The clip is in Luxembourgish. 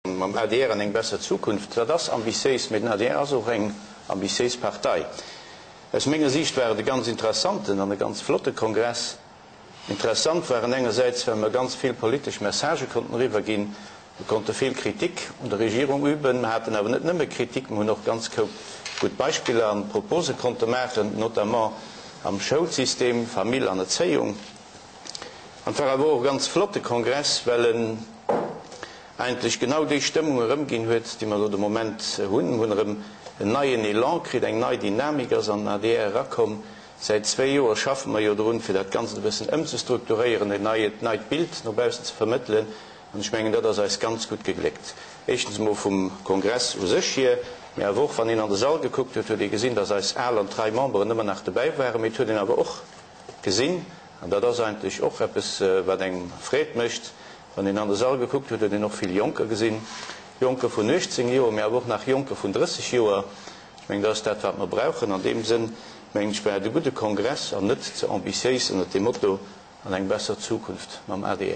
Mam adr an eng besser Zukunft, dat ass ambitiéis, mee den adr ass och eng ambitiéis Partei. Aus menger Siicht war et e ganz interessanten an e ganz flotte Kongress. Interessant war en engersäits, well mer ganz vill politesch Messagë konnten eriwwerginn. Mer konnte vill Kritik un der Regierung üben. Mer haten awer net nëmme Kritik, mer hunn och ganz Koup gutt Beispiller an Propose konnte maachen, notamment am Schoulsystem, Famill an Erzéiung. An et war awer och e ganz flotte Kongress, well en eigentlech genau déi Stëmmung erëmginn huet, déi mer elo de Moment hunn. Mer hunn erëm en neien Elan kritt, eng nei Dynamik ass an den adr erakomm. Säit zwéi Joer schaffe mer jo drun, fir dat Ganzt e bëssen ëmzestrukturéieren, en neit neit Bild no baussen ze vermëttelen. An ech mengen, dat ass eis ganz gutt gegléckt. Éischtens emol vum Kongress u sech hier, mä awer och, wann een an de Sall gekuckt huet, huet ee gesinn, dass eis al an trei Memberen ëmmer nach dobäi waren. Mee et huet een awer och gesinn, an dat ass eigentlech och eppes, wat engem Freed mécht, Wann een an de Sall gekuckt huet, huet een och vill Jonker gesinn. Jonker vun 18 Joer, mee awer och nach Jonker vun 30 Joer. Ech mengen, dat ass dat, wat mer brauchen. An deem Sënn, mengen ech, war et e gudde Kongress an net ze ambitiéis ënnert dem Motto An eng besser Zukunft mam adr.